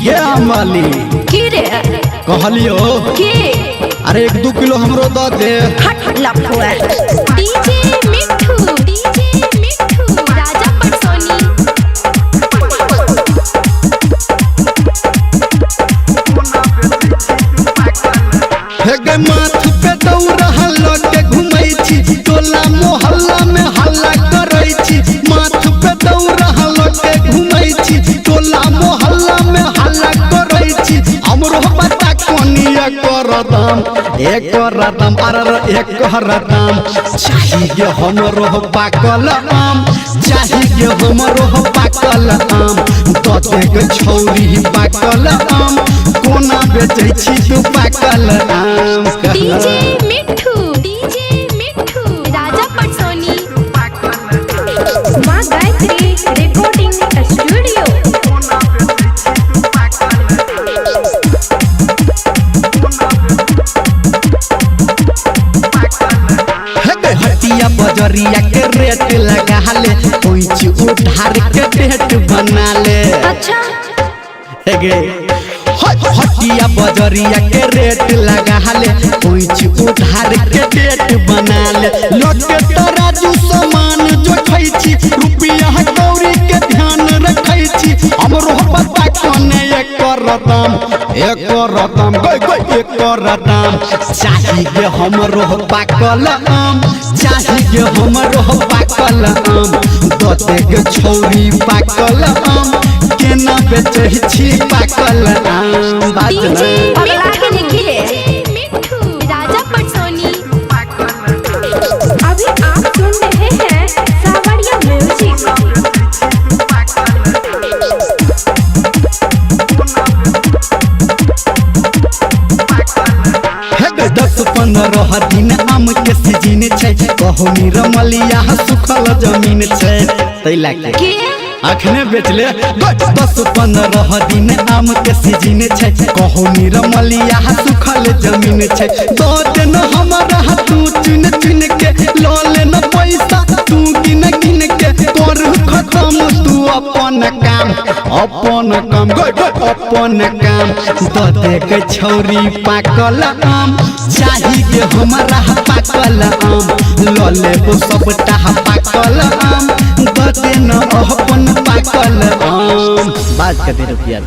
गे अमली। की रे? कहलियो। की? अरे, 1-2 किलो हमरो दऽ दे। हट लफुआ। डीजे मिठू, डीजे मिठू, राजा पटसोनी। हे गे, माथ पे दौड़ लऽ के घुमै छी, टोला मोहल्ला में हल्ला करै छी। माथ पे दौड़ लऽ के घुमै छी, टोला मोहल्ला में हल्ला करै छी। हमरो बता कोनी एकर दाम, एकर दाम, अरे एकर दाम। चाहिए हमरो पाकल आम, चाहिए हमरो पाकल आम। दऽ दे गे छौरी पाकल आम, कोना बेचै छी तू पाकल आम? डीजे मिठू, डीजे मिठू, राजा पटसोनी। माँ गायत्री रिकॉर्डिंग स्टूडियो। हे गे, हटिया बजरिया के रेट लगा ले, पैंच उधार के डेट बना ले। अच्छा। हे गे, हटिया बजरिया के रेट लगा ले, पैंच उधार के डेट बना ले। लके तराजू सामान जो खै छी, रुपया कौड़ी के ध्यान रखै छी। हमरो पता कोने एकर दाम, एकर दाम गई गई एकर दाम। चाहिए हमरो पाकल आम, चाहिए हमरो पाकल आम। दऽ दे गे छौरी पाकल आम, केना बेचै छी पाकल आम? बात डीजे ने। पगला मिठू, के निकले। डीजे मिठू, राजा पटसोनी। अभी आप सुन रहे हैं सावरिया म्यूजिक। हे गे, 10-15 दिन आम के सीजन छै, कहो रमलिया सुखल जमीन छै, तै लए के के? अखने बेचले। 10-15 दिन आम के सीजन छै, कहो रमलिया सुखल जमीन छै। दऽ देन हमरा तू चुन चुन के, लऽ लेन पैसा तू गिन गिन के। कर खत्म तू अपन काम, अपन काम गई गई अपन काम। दऽ दे के छौरी पाकल आम, चाहिए हमरा पाकल आम। लऽ लेबो सबटा पाकल आम, दऽ दे न अपन पाकल आम। बात कते रुपया?